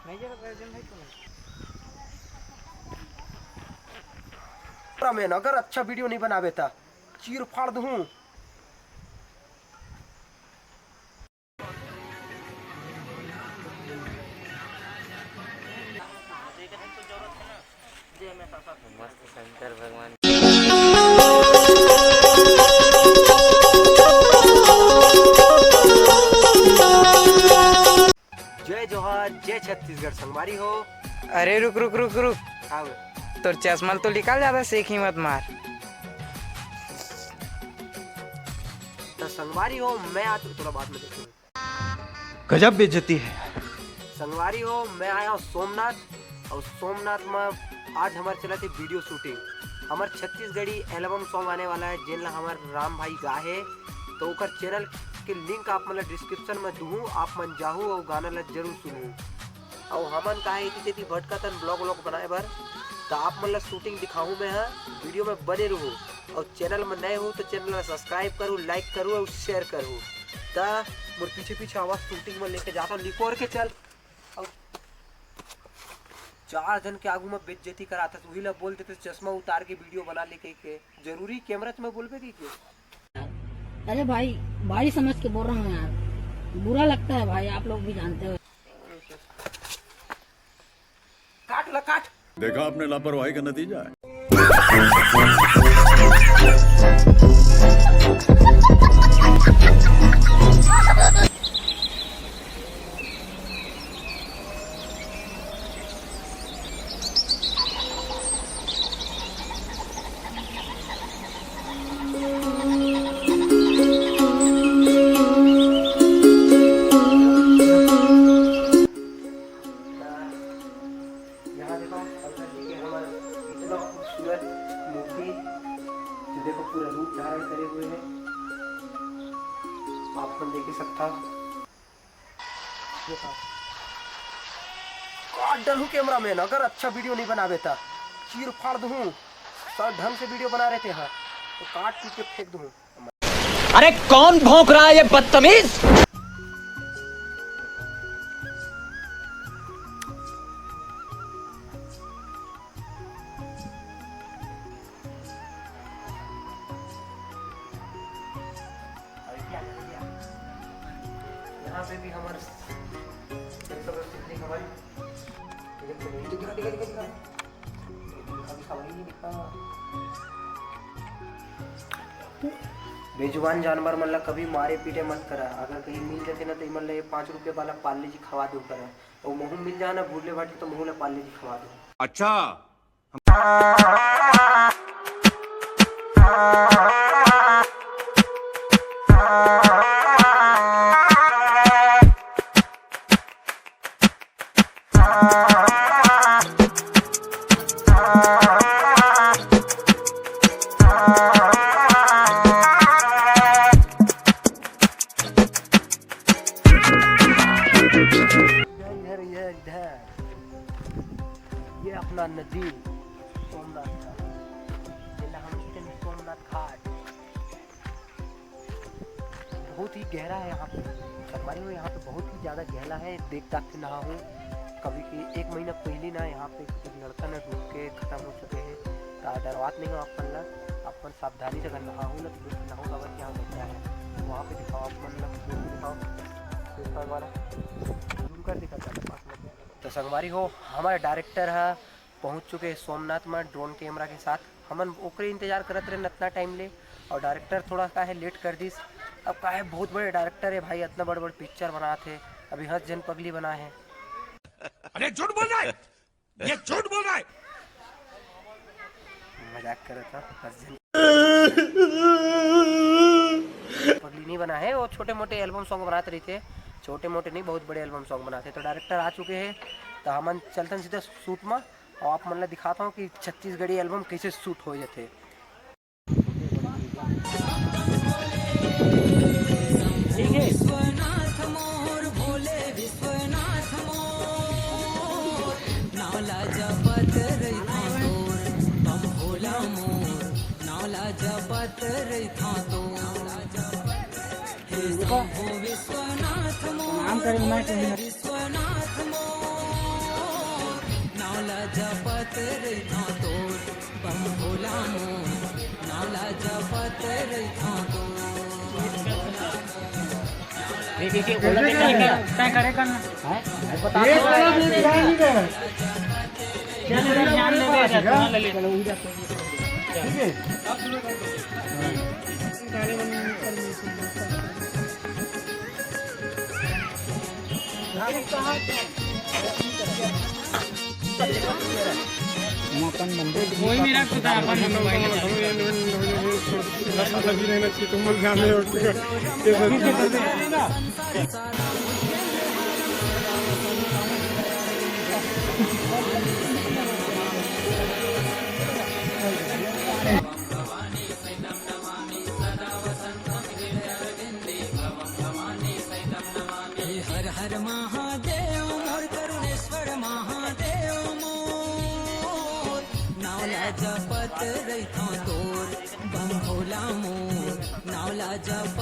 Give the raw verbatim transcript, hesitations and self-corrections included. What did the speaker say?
मैं अगर अच्छा वीडियो नहीं बनावे त चीर फाड़ दूँ। मस्त शंकर भगवान। जय जोहार, जय छत्तीसगढ़ संगवारी हो। अरे रुक रुक रुक रुक। का बे? तोर चश्मा ल तो निकाल जाता, सेक ही मत मार। तो संगवारी हो, मैं आज थोड़ा बात में देखूँ। गजब बेइज्जती है। संगवारी हो, मैं आया हूँ सोमनाथ, और सोमनाथ में आज हमारे चला थे वीडियो शूटिंग। हमार छत्तीसगढ़ी एल्बम सॉन्ग आने वाला है, जेन ला हमार राम भाई गा है, तो ओकर चैनल के लिंक आप मन ला डिस्क्रिप्शन में दूहूँ, आप मन जाहू और गाना ला जरूर सुनू। और हमन का है इति तेती भटकतन ब्लॉग व्लॉग बनाए बर, तो आप मन ला शूटिंग दिखाहूँ मैं हा, वीडियो में बने रहू। और चैनल में नए हो तो चैनल ला सब्सक्राइब करू, लाइक करू और शेयर करू। त मोर पीछे पीछे आवाज शूटिंग में लेके जाता हूँ, निकोर के चल। और चार जन के आगू में बेइज्जती कराता, उही ला बोल देते चश्मा उतार के वीडियो बना ले कह के। जरूरी कैमरा में बोलबे की के? अरे भाई, भाई समझ के बोल रहा हूँ यार, बुरा लगता है भाई, आप लोग भी जानते हो। काट ला, काट। देखा आपने लापरवाही का नतीजा है। यहाँ देखो, शंकर जी के हमर इतना खूबसूरत मूर्ति, जो देखो पूरा रूप धारण करे हुए हैं, आप मन देख ही सकता। देखो, काट डलहूँ कैमरामैन, अगर अच्छा वीडियो नहीं बनावे त चीर फाड़ दूँ, सर ढंग से वीडियो बना रहे थे, हाँ, तो काट पीट के फेंक दूँ। अरे कौन भौंक रहा है ये बदतमीज? यहाँ पे भी हमारे हमारी बेजुबान जानवर मन ला कभी मारे पीटे मत करा। अगर कहीं मिल जाते ना तो इमन ला ये पाँच रुपये वाला पार्ले जी खवा दो करा। और महू मिल जाए ना भूले भाटी तो महू ला पार्ले जी खवा दो। अच्छा। इधर, इधर, इधर। ये अपना नदी सोमनाथ का, जेला हम कहते हैं सोमनाथ घाट। बहुत ही गहरा है यहाँ पे, संगवारी हो, यहाँ पे बहुत ही ज़्यादा गहरा है। देख ताक के नहा हूँ, कभी कि एक महीना पहले ना यहाँ पे एक लड़का ना डूब के खत्म हो चुके हैं। तो डरवात नहीं हो आप मन ला, आप मन सावधानी से अगर नहा हो ना तो नहा हो, अगर यहाँ बच्चा है वहाँ पे दिखाओ, आप मन ला दिखाओ, तो इस बार वाला जूम कर दिखा था पास में। तो संगवारी हो, हमारे डायरेक्टर है पहुँच चुके हैं सोमनाथ में ड्रोन कैमरा के साथ। हमन ओकरे इंतजार करत रहे इतना टाइम ले, और डायरेक्टर थोड़ा का है लेट कर दिस। अब का है, बहुत बड़े डायरेक्टर है भाई, इतना बड़ बड़ पिक्चर बनात है, अभी हंस जन पगली बना है। अरे झूठ बोल रहा है, ये झूठ बोल रहा है। मजाक करत था, हंस जन पगली नहीं बना है, वो छोटे मोटे एल्बम सॉन्ग बनाते रहते, छोटे मोटे नहीं, बहुत बड़े एल्बम सॉन्ग बनाते। तो डायरेक्टर आ चुके हैं, तो हमन चलथन सीधा शूट में। और आप मन ला दिखाता हूँ कि छत्तीसगढ़ी एल्बम कैसे शूट हो जाते। ठीक है। देखो, नाम करे मैं कहीं। जपत रहिथों तोर, बम भोला मोर, नाम ला जपत रहिथों तोर। तय करे करना। हैं? बता। एक वाला भी ध्यान नहीं दे। चल, ध्यान दे, दे, दे, ध्यान ले ले। ठीक है। मौका नहीं बनता। वही मेरा खुद अपन मोबाइल है। लगी रहना चाहिए, तुम लोग ध्यान नहीं रखते। ये सब चीजें। हे हर हर महादेव मोर, करुणेश्वर महादेव मोर, नाव ला जपत रहिथों तोर, बम भोला मोर, नाव ला जपत